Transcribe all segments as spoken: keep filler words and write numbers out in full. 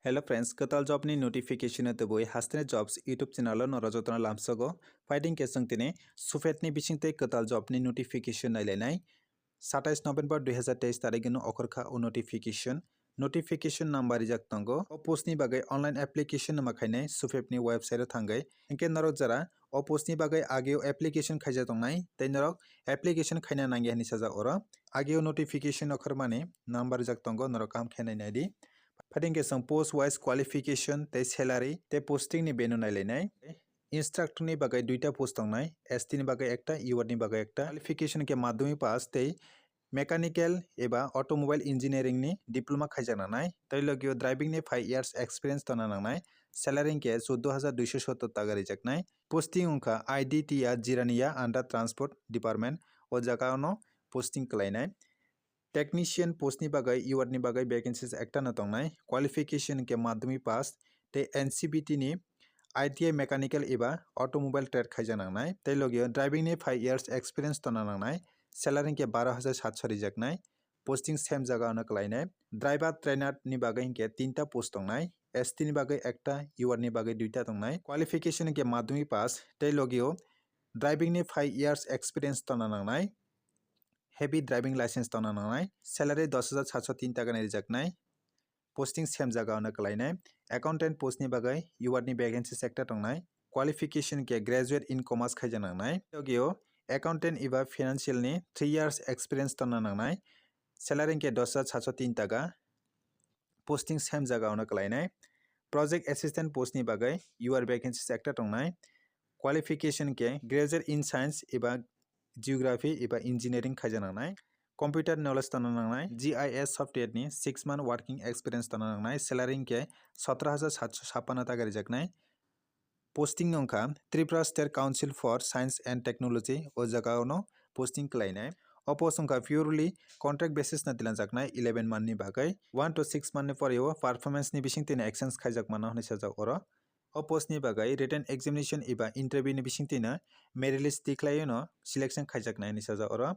Hello friends, kwtal job ni notification no tubui Hasteni Jobs YouTube channel o norok jotono lamsogo. Phaidi hwnkhe chwng tini SUFET ni bisingtwi kwtal job ni notification nailainai. Satais November dui hazar teis tarikh no okhorkha o notification. Notification number rijak tongo. O post ni bagwi online application no ma khainai SUFET ni website o thangwi. Hinkhe norok jara o post ni bagwi ageo application khaijak tongnai, tei norok application khaina nangya hinwi sajak oro. Ageo notification okhormani number rijak tongo, norok kaham khe nai naidi. Phaidi hwnkhe chwng post wise qualification tei salary tei posting ni venue nailainai. Instructor ni bagwi duita post tongnai, S T ni bagwi ekta, U R ni bagwi ekta. Qualification khe madhyamik pass tei mechanical eba automobile engineering ni diploma khaijak nangnai. Tei logio driving ni five years experience tongna nangnai. Salary hwnkhe chwddo hajar duiso sottor taka rijaknai. Posting wngkha I D T A Jirania under transport department, o jaga ono posting kwlainai. Technician post ni bagwi U R ni bagwi vacancies ekta no tongnai. Qualification hwnkhe madhyamik pass tei N C V T ni I T I mechanical eba automobile trade khaijak nangnai. Tei logio driving ni five years experience tongna nangnai. Salary hwnkhe baro hajar satso rijaknai. Posting same jaga ono kwlainai. Driver trainer ni bagwi hwnkhe tinta post tongnai. S T ni bagwi ekta, U R ni bagwi duita tongnai. Qualification hwnkhe madhyamik pass tei logio driving ni five years experience tongna nangnai. Heavy driving license tongna nangnai. Salary dos hajar satso tin taka nai rijaknai. Posting same jaga ono kwlainai. Accountant post ni bagwi U R ni vacancy ekta tongnai. Qualification khe graduate in commerce khaijak nangnai. Logio accountant eba financial ni three years experience tongna nangnai. Salary hwnkhe dos hajar satso tin taka. Posting same jaga ono kwlainai. Project assistant post ni bagwi U R vacancies ekta tongnai. Qualification khe graduate in science eba geography eba engineering khaijak nangnai. Computer knowledge tongna nangnai. G I S software ni six month working experience tongna nangnai. Salary hwnkhe sotro hajar satso sappanno taka rijaknai. Posting wngkha Tripura State Council for Science and Technology, o jaga ono posting kwlainai. O post wngkha purely contract basis no tilanjaknai eleven month ni bagwi. One to six month ni pore o performance ni bisingtwi no exchange khaijak mano hinwi sajak oro. O post ni bagwi written examination eba interview ni bisingtwi no merit list tikhlaiwi no selection khaijaknai hinwi sajak oro.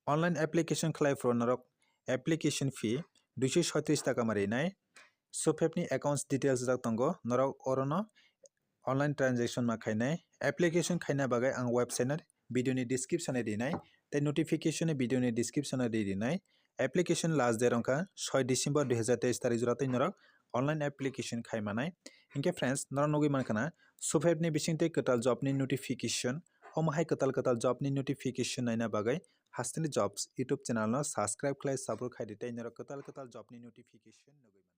Online application khlai phuru norok application fee duiso soitris taka ma rinai. SUFET ni accounts details rijak tongo, norok orono online transaction ma khainai. Application khaina bagwi ang website no video ni description o rinai tei notification ni video ni description o rinai. Application last date wngkha soi December dui hazar teis tarikh jora tei norok online application khai manai. Hinkhe friends, norok nugwi mankha na SUFET ni bisingtwi kwtal job ni notification. Omo hai kwtal kwtal job ni notification naina bagwi Hasteni Jobs YouTube channel no subscribe khlai, support khaidi tei norok kwtal kwtal job ni notification nugwi mano.